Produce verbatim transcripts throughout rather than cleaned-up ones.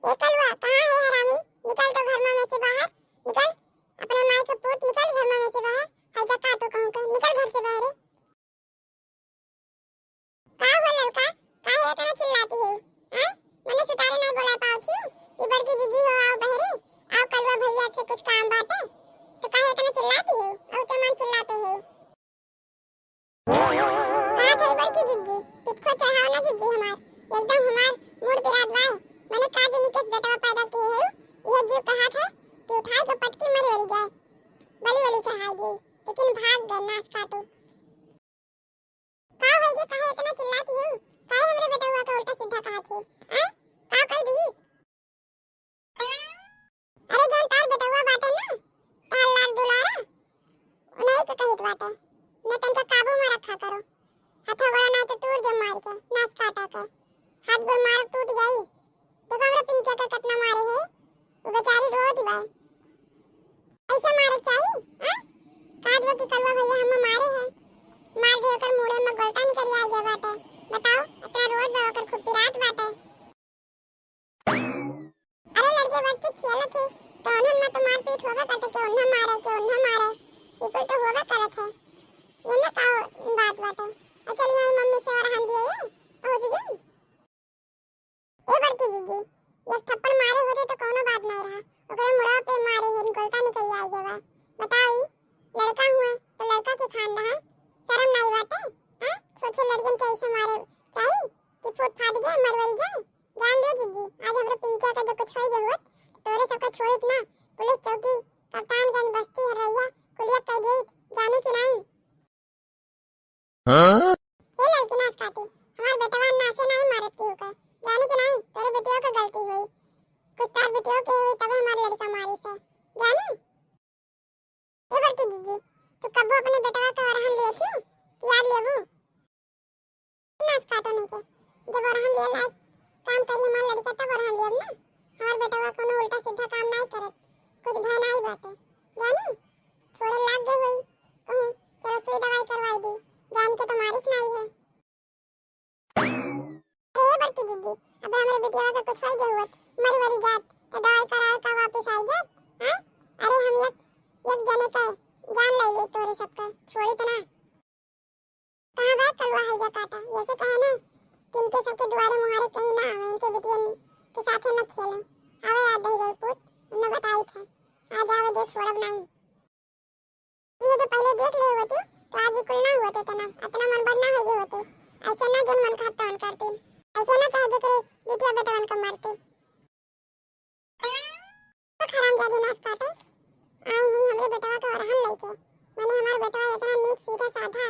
ए कलुआ, कहाँ है हरामी? निकल तो घर में से बाहर, निकल। अपने माई के पूत, निकल घर में से बाहर। हई जा काटो कहूँ के, निकल घर से बाहर। का हो ललका, काहे इतना चिल्लाती हो? हैं? मने सुतारे नहीं बोला पावत हो? ई बड़की दीदी हो, आओ बहरे, आओ कलुआ भैया से कुछ काम बाटे, तो काहे इतना चिल्लाती हो? और ते मन चिल्लाते हो। कहा था ई बड़की दीदी, पिटको चढ़ाओ ना दीदी हमार, एकदम हमार मूड पिरात बा। मने का दिन के बेटवा पैदा किए हो, यह जीव कहा था कि उठाई के पटकी मरी वरी जाए, बलि वलि चढ़ाई दी, लेकिन भाग गए नास काटो। का होई गे, काहे इतना चिल्लाती हो? काहे हमरे बेटवा का उल्टा सीधा कहत हो? हैं? का कह दी? अरे जौन तार बेटवा बाटे ना, तार लाल दुलारा, उन्हीं के कहित बाटे। न तनका काबू में रखा करो। हथवा गोड़ा ना तो तोड़ दे मार के, नास काटा के। हाथ गोड़ मार टूट जाई। देखो हमरे पिंकिया के कितना मारे है, वो बेचारी रोत बा। ऐसे मारे चाही, हैं? कहा दियो कि कलुआ भैया हम मारे हैं, मार दे ओकर मुड़े में गोलता निकल आ गया बाटे। बताओ, इतना रोत बा ओकर खूब पिरात बाटे। अरे लड़के बच्चे खेलत है, तो उन्हन में तो मारपीट होबे करते, के उन्हें मारे, के उन्हें मारे, ये कुल तो होबे करत है। ये में का बात बाटे? और चलिए आई मम्मी से और हाथ दिए ये पहुँच गई। ए बड़की दीदी, एक थप्पड़ मारे होते तो कोनो बात नहीं रहा। ओकरे मुड़वा पे मारे है, गोलता निकल आई गवा। बताओ ई, लड़का हुए तो लड़का के खान रहा, शर्म नहीं बाटे? हाँ, छोट छोट लड़कन के ऐसे मारे चाहिए कि फूट फाट जाए, मरवरी जाए। जान दे दीदी, आज हमरे पिंकिया का जो कुछ होई गए होत, तोरे सबका छोड़ित ना। पुलिस चौकी, कप्तानगंज बस्ती, हरैया, कुलिया कह दे, जाने की नहीं। हाँ? हे लड़की नास काटी, हमार बेटवा नासे नहीं मारत की होकर, जाने की नहीं, तोरे बेटियों का गलती हुई, कुछ तार बेटियों के हुई तबे हमार लड़का मारी से, जानी? ए बड़की दीदी, तू कबो अपने बेटवा का ओरहन लिए थी, याद लेबू? नास काटो नहीं के, जब ओरहन लिए लायक काम करी हमार लड़का तब ओरहन लेब ना। हमार बेटवा कोनो उल्टा सीधा काम नहीं करत, कुछ भय नहीं बाटे, जानी? थोड़े लाग गए हुई, कहूँ चलो सुई दवाई करवाई दी, जान के तो मारिस नहीं है। अरे बड़की दीदी, अब हमरे बिटिया का कुछ होई गए हुआ, मरी वरी जात, तो दवाई कराए का वापस आई जात, हाँ? अरे हम एक, एक जने का जान ले ले तोरे सबका, छोड़ी तो ना। कहाँ बा कलुआ है जा काटा, जैसे कहे ना कि इनके सबके दुआरे मुहारे कहीं ना आवे, इनके बिटियन के साथे न खेले। आवे याद दही रहे पूत, उन्हें बताई था, आज आवे दे छोड़ब नहीं। ये जो पहले देख ले होती, तो आज ये कुल ना होते इतना, इतना मन बढ़ना हो गए होते। ऐसे ना जन मन खाता करते, ऐसे ना चाहे जेकरे बिटिया बेटवन का मारते। तो हरामजादी नास काटे, आई ही हमरे बेटवा का ओरहन लइके, माने हमार बेटवा इतना नीक सीधा साधा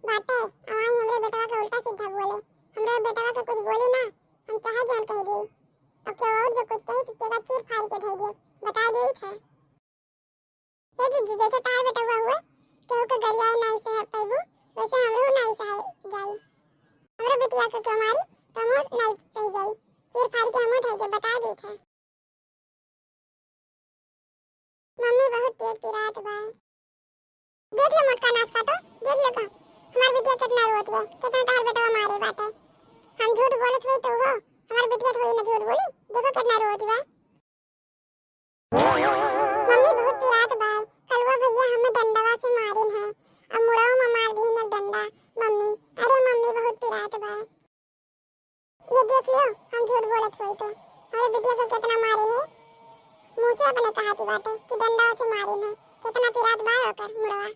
बाटे, आई हमरे बेटवा का उल्टा सीधा बोले, हमरे बेटवा का कुछ बोली ना, हम चाहे जौन कह दी। अब केहू और जो कुछ कही तो तेरा चीर फाड़ के धर दियो, बता दी था। हे दीदी, जैसे तार बेटवा हुए, केहू के गरियाए नाई सह पैबू, वैसे हमरो नाई सह जाई। हमरो बिटिया के क्यों मारी, तो हमहू नाई सह जाई। चीर फाड़ के हमहू धर के बता दी था। मम्मी बहुत पेट पिरात बा। देख लो मोटका नास काटो, देख लो का, हमार बिटिया कितना रोत बा, कितना तार बेटवा मारे बाटे। हम झूठ बोलत हुई तो हो, हमार बिटिया थोड़ी ना झूठ बोली, देखो कितना रोत बा। मम्मी बहुत पिरात बा, कलुआ भैया हमें डंडवा से मारिन है, अब मुड़वा में मार दीन एक डंडा। मम्मी, अरे मम्मी बहुत पिरात बा। ये देख लियो, हम झूठ बोलत होई तो, हमारे बिटिया को कितना मारे है, मुँह से अपने कहा थी बाटे कि डंडवा से मारिन है, कितना पिरात बा ओकर मुड़वा।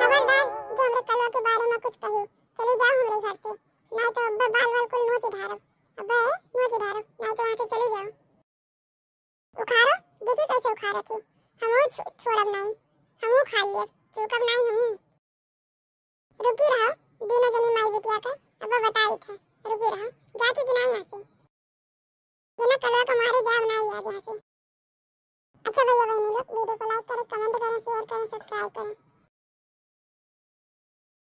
खबरदार, जो हमरे कलुआ के बारे में कुछ कहियो, चली जाओ हमरे घर से, नहीं तो अब्बे बाल वाल कुल नोच डारब, अब्बे नोच डारब, नहीं तो यहाँ से चली जाओ। उखाड़ो, देखी कैसे उखाड़त हो, हमहू छो-, छोड़ब नहीं, हमहू खा लेब, चूकब नहीं हमहू। रुकी रहो, दोनों जनी माई बिटिया के, अब बताई थे, रुकी रहो, जाती कि नहीं यहाँ से,